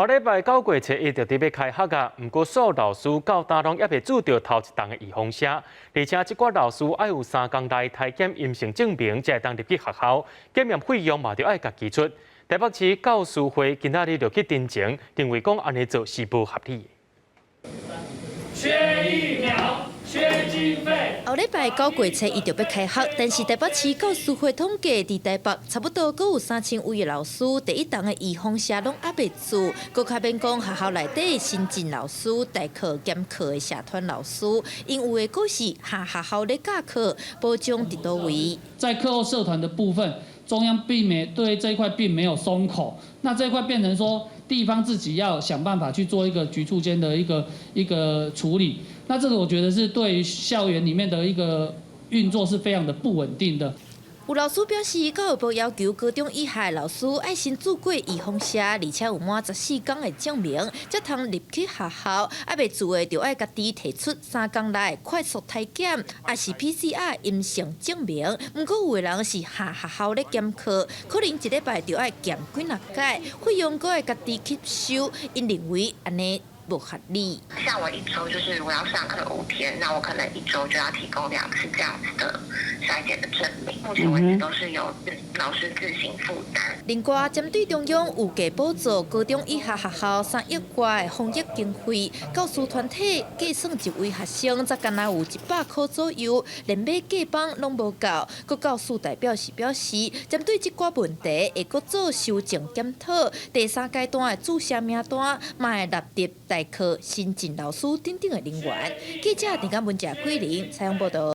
後禮拜九月初一就佇欲開學啊，毋過所有老師到今攏猶未注著頭一針的預防射，而且這寡老師愛有3工內篩檢陰性證明，才會當入去學校，檢驗費用嘛著愛家己出。台北市教師會今仔日就去陳情，認為講按呢做是無合理。缺疫苗，缺經費。後禮拜九月初一就欲開學，但是台北市教師會統計，佇台北差不多閣有3000位的老師，第一針的預防射攏猶未注，閣較免講學校內底新進老師、代課兼課的社團老師，𪜶有的閣是下學校咧教課，保障佇佗位。在課後社團的部分，中央並沒對這一塊並沒有鬆口，那這一塊變成說地方自己要想辦法去做一個局處間的一個處理，那這個我覺得是對於校園裡面的一個運作是非常的不穩定的。有老師表示，教育部要求高中以下的老師愛先注過預防射，而且有滿14工的證明，才通入去學校。猶未注的，就愛家己提出3工內快速篩檢，抑是 PCR 陰性證明。毋過有的人是下學校咧兼課，可能一禮拜就愛檢幾若擺，費用閣愛家己吸收。𪜶認為按呢無合理。像我一周就是我要上課5天，那我可能一周就要提供兩次這樣子的篩檢的證明。目前為止都是由老師自行負擔。另外，針對中央預計補助高中以下學校3億外的防疫經費，教師團體計算一位學生才敢若有100箍左右，連買雞枋攏無夠。閣教師代表是表示，針對這寡問題會閣做修正檢討。第三階段的注射名單嘛會納入代課新進老師等等的人員。記者陳錦文、謝桂玲採訪報道。